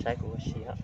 Saib kuv ua si os.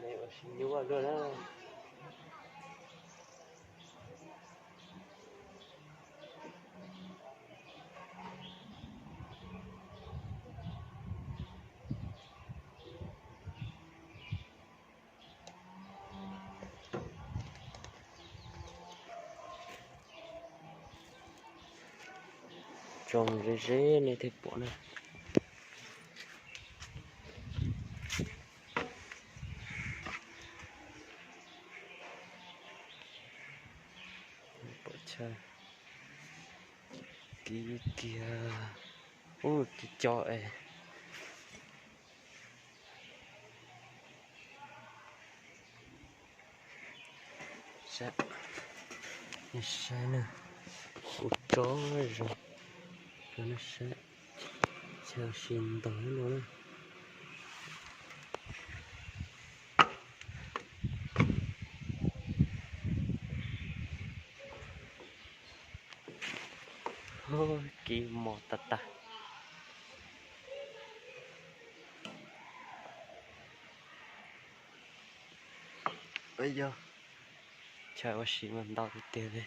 Ua si nyuaj luaj na. Tsoo ze ze nej thiaj pom na. Pom chaw kiv kiag. Ub, kiv co es. Saib, nej saib na, ua tsob zoo rau nej saib, chaw si ntog no na. Kiv mos tag tag. Yog, chaw ua si mas ntau tiag tiag li.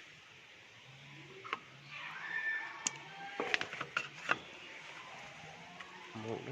Mus.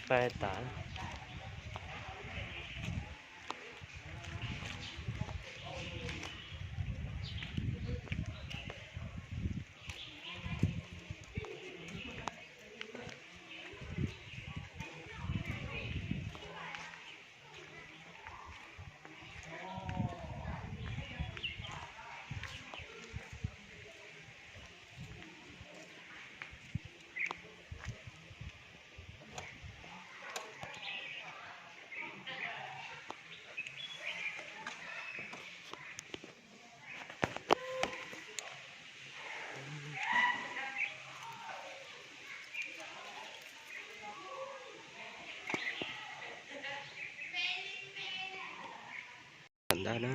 Faib tas. Ntawd na.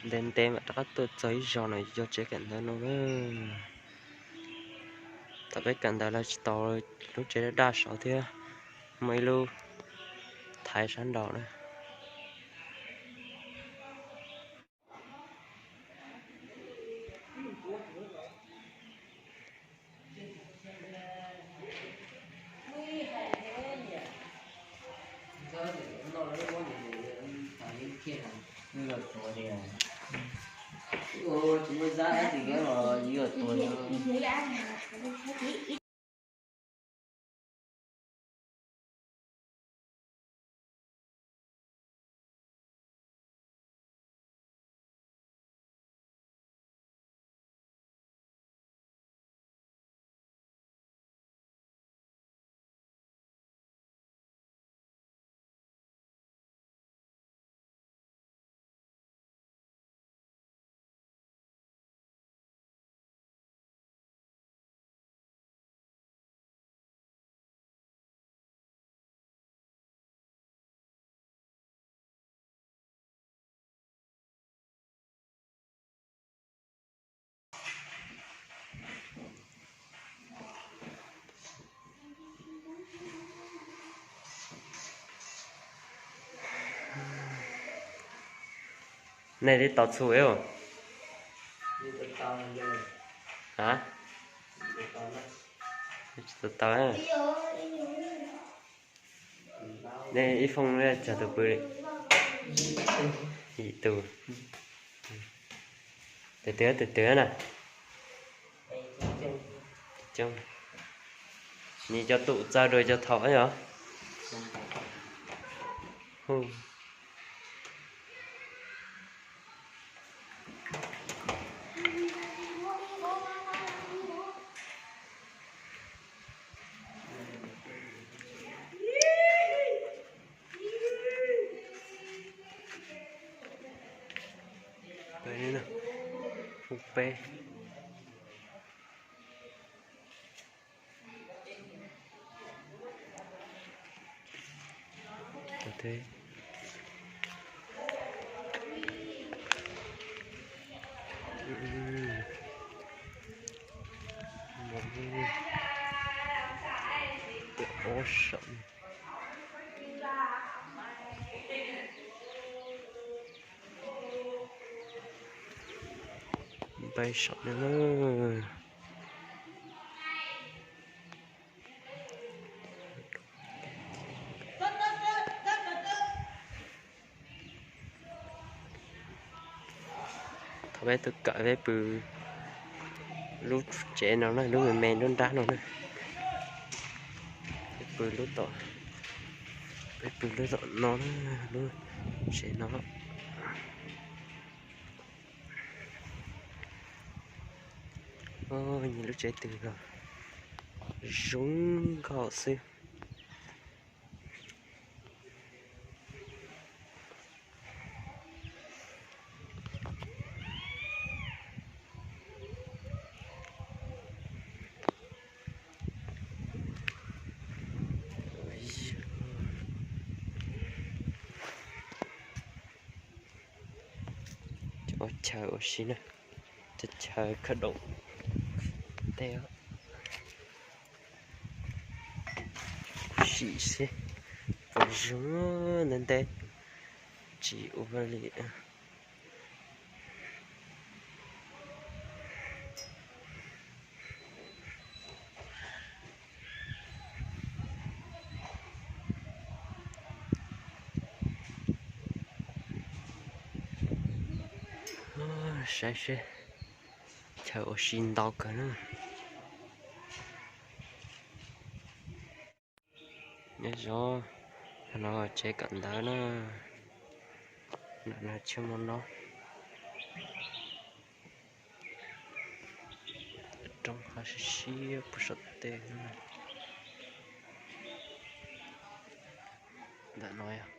Ntev ntev mam rov qab tuaj txog ib zaug no yog tsev kawm ntawv no na. Thaum peb kawm ntawv los tsis tau, lub tsev daj daj saud thiab, muaj ib lub thaiv sab nraud na. Nej twb tau txhua os? A, tsis tau tau. Nej ib foob tsawg tus pw? Yim tus. Tus twg tus twg na? Nws cov tus txawj dua cov thaum yog? Peb, Peb saum no. Thaum peb tuaj kawm peb pw lub tsev no na, lub me me nruab nrab no na. Peb pw lub tom, peb pw lub tom no na, lub tsev no. Nyias lub tsev twg los zoo nkauj xwb. Cov chaw ua si na, cov chaw khawb doos tej. Sim seb puas zoo, ntev ntev tsis ua li. Saib seb, chaw ua si ntau kawg na. Nyob zoo, no tsev kawm ntawv na, no tsheb mov no, roob hav siab siab puag saum tej. Ntawm no yog